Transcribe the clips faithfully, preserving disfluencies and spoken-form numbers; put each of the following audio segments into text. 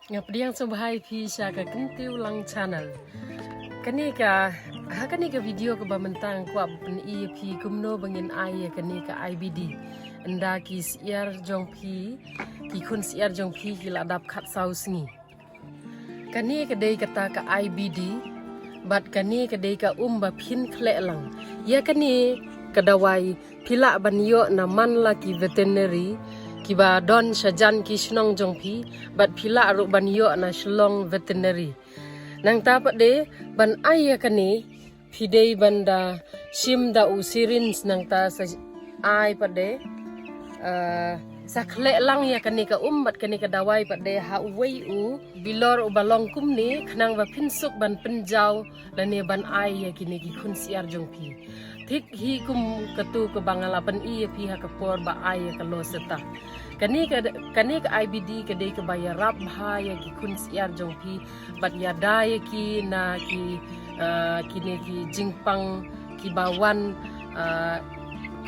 Nga pdiang sngewbha ïa phi sha ka Kyntiew Lang channel. Kane ka, ha kane ka video kaba mynta nga kwah ban pyni ïa phi kumno ba ngin ai ïa kane ka I B D. Ynda ki syiar jong phi, ki khun syiar jong phi ki la dap khatsaw sngi. Kane ka dei kata ka I B D, bad kane ka dei ka um ba phin khleh lang. Ïa kane ka dawai phi lah ban ïoh na man la ki veterinary kiba don shajan ki shnong jong phi, bad phi lah ruh ban ïoh na Shillong Veterinary. Nangta pat de ban ai ïa kane phi dei ban da shim da u syringe nangta sa ai pat de, ah, sa khleh lang ïa kane ka um bad kane ka dawai pat de ha uwei u bilor uba long kumne khnang ba phin suk ban pynjaw lane ban ai ïa kine ki khun syiar jong phi. Thik hi kum katu kaba nga la pyni ïa phi ha ka por ba ai ïa ka Loseta. Kane ka, kane ka I B D ka dei kaba ïarap bha ïa ki khun syiar jong phi bad ïada ïa ki na ki, ah, kine ki jingpang kiba wan, ah,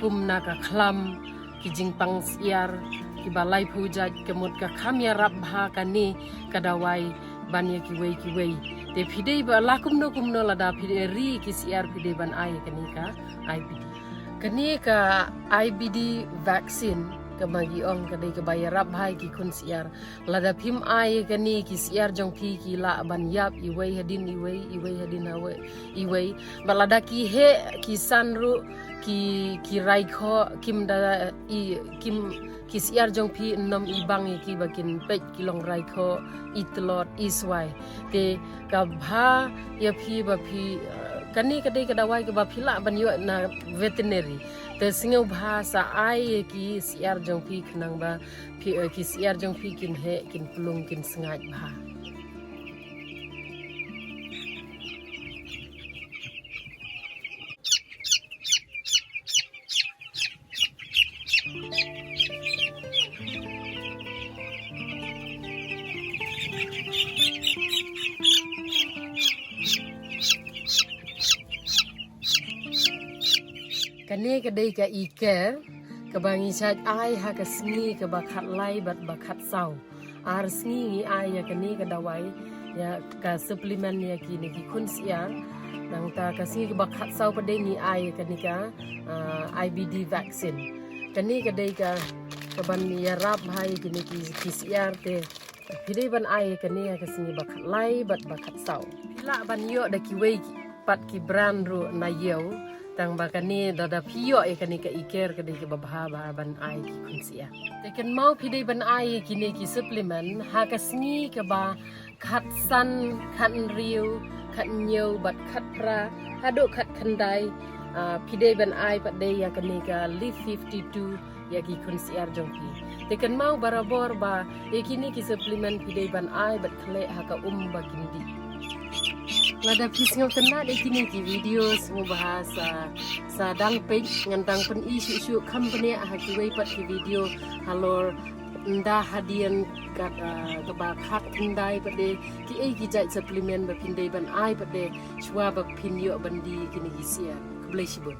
kum na ka khlam, ki jingpang syiar kiba laiphew jait, ka mut ka kham ïarap bha kane ka dawai ban ïa kiwei kiwei. Te phi dei ba la kumno kumno lada phi dei ri ki syiar phi dei ban ai kane ka I B D. Kane ka I B D vaccine kaba ngi ong ka dei kaba ïarap bha ïa ki khun syiar. Lada phim ai kane ki syiar jong phi ki lah ban ïap iwei hadien iwei, iwei hadien iwei. Bad lada ki heh ki san ruh ki, ki rai khoh, kim da i, kim, ki syiar jong phi ym i bang ïa ki ba kin peit ki long rai khoh, i tlot, i swai. Te ka bha ïa phi ba phi, eh, kane ka dei ka dawai kaba phi lah ban ïoh na veterinary. Te sngewbha sa ai ïa ki syiar jong phi khnang ba phi, eh, ki syiar jong phi kin heh, kin plung, kin sngaid bha. Kane ka dei ka E-Care kaba ngi shait ai ha ka sngi kaba khatlai bad ba khatsaw. Ar sngi ngi ai ïa kane ka dawai, ïa ka supplement ïa kine ki khun syiar. Nangta ka sngi kaba khatsaw pat de ngi ai ïa kane ka, ah, I B D vaccine. Kane ka dei ka, kaban ïarap bha ïa kine ki, ki syiar te. Phi dei ban ai ïa kane ha ka sngi ba khatlai bad ba khatsaw. Phi lah ban ïoh da kiwei pat ki brand ruh na ïew. Tang ba kane lada phi ïoh ïa kane ka E-Care ka dei kaba bha bha ban ai ki khun syiar. Te kynmaw phi dei ban ai ïa kine ki supplement ha ka sngi kaba khatsan, khathynriew, khathynñiew bad khatphra haduh khatkhyndai. Ah, phi dei ban ai pat de ïa kane ka Live fifty-two ïa ki khun syiar jong phi. Te kynmaw barabor ba ïa kine ki supplement phi dei ban ai bad khleh ha ka um ba kin dih. Lada phi sngewtynnat ïa kine ki video sngewbha sa, sa dang peit, ngan dang pyni shuh shuh kham bniah ha kiwei pat ki video halor ynda hadien kat, ah, kaba khatkhyndai pat de kiei ki jait supplement ba phin dei ban ai pat de shuwa ba phin ïoh ban die kine ki syiar. Khublei shibun.